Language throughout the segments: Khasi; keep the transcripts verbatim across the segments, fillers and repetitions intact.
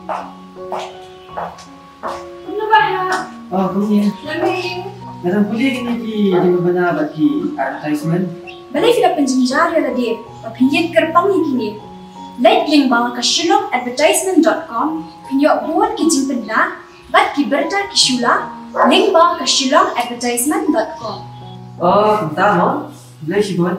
Kumno ba ha? Oh, kumne. Lame. Nga dang pule kine ki jingpynbna bad ki advertisement. Balei phi la pynjynjar ïa lade ba phin ïeng kyrpang ïa kine? Leit lyngba ka shillong advertisement dot com, phin ïoh bun ki jingpynbna bad ki bynta ki shula lyngba ka shillong advertisement dot com. Oh, kumta mo. Khublei shibun.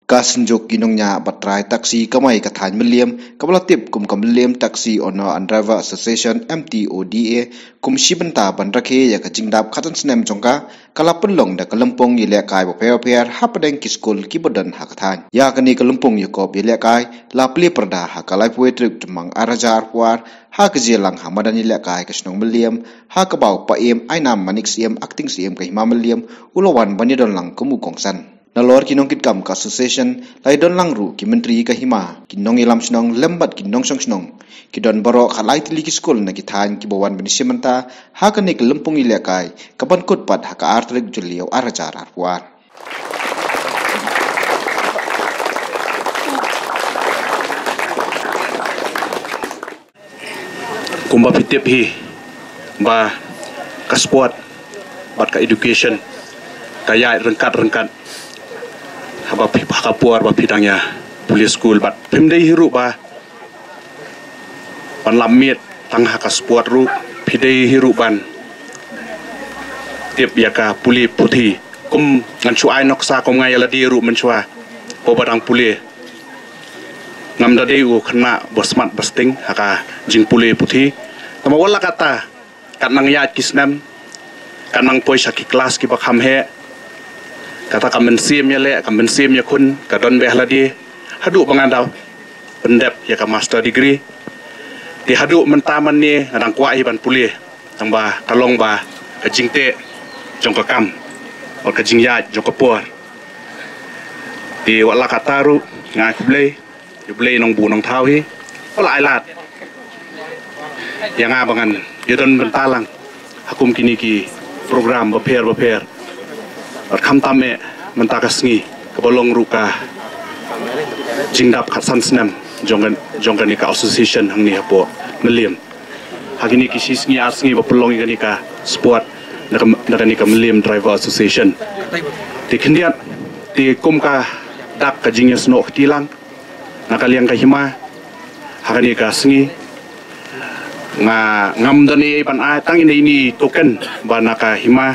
Ka Synjuk ki Nongñiah bad Trai Taxi kamai ka thaiñ Mylliem, kaba la tip kum ka Mylliem Taxi Owner and Driver Association, M T O D A, kum shi bynta ban rakhe ïa ka jingdap khatsan snem jong ka, ka la pynlong da ka lympung ïalehkai bapher bapher hapdeng ki skul kiba don ha ka thaiñ. Ïa kane ka lympung ïakop ïalehkai la plie pyrda ha ka laiphew tarik Jymmang ar hajar arphew ar, ha ka jingïalang ha madan ïalehkai ka shnong Mylliem, ha kaba u Paiem Ainam Manik Syiem, Acting Syiem ka Hima Mylliem, u la wan ban ïadon lang kum u kongsan. Nalor ki nongkitkam ka association la ïadon lang ruh ki myntri ka hima, ki nongïalam shnong lem bad ki nongshong shnong. Ki don baroh khatlai tylli ki skul na ki thaiñ kiba wan ban ïashim bynta ha kane ka lympung ïalehkai, kaban kut pat ha ka ar tarik Jylliew ar hajar arphew ar. Kumba phi tip hi ba ka sport bad ka education ka ïaid ryngkat ryngkat. Haba phi, ha ka por ba phi dang ïa pule skul bad phim dei hi ruh ba ban lap miet tang ha ka sport ruh, phi dei hi ruh ban tip ïa ka pule puthi. Kum ngan shu ai nuksa kum nga ïa lade ruh mynshuwa, haba dang pule ngam da dei u khynnah ba smat ba sting ha ka jingpule puthi. Tangba wat la katta, kat nang ïaid ki snem, kat nang poi sha ki klas kiba kham heh, kata ka mynsiem ïaleh, ka mynsiem ïakhun ka don beit ha lade. Haduh ba nga da pyndep ïa ka master degree, te haduh mynta mynne nga dang kwah hi ban pule, tangba ka long ba ka jingteh jong ka kam bad ka jingïaid jong ka por. Te wat la katta ruh nga ai khublei ïa U Blei Nongbuh Nongthaw hi ba la ai lad ïa nga ba ngan ïadon bynta lang ha kum kine ki program bapher bapher. Bad khamtam eh mynta ka sngi kaba long ruh ka jingdap khatsan snem jong ka, jong kane ka association hangne hapoh Mylliem. Ha kine ki shi sngi ar sngi ba pynlong ïa kane ka sport na ka, na kane ka Mylliem Driver Association. Te khyndiat, te kum ka dak ka jingïasnoh kti lang na ka liang ka hima ha kane ka sngi, nga ngam don ei ei ban ai, tang ine ine i token ba na ka hima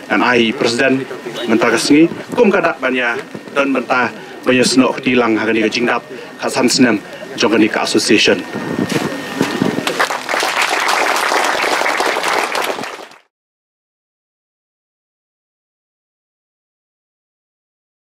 ngan ai president mynta ka sngi kum ka dak ban ïa don bynta ban ïasnoh kti lang ha kane ka jingdap khatsan snem jong kane ka association.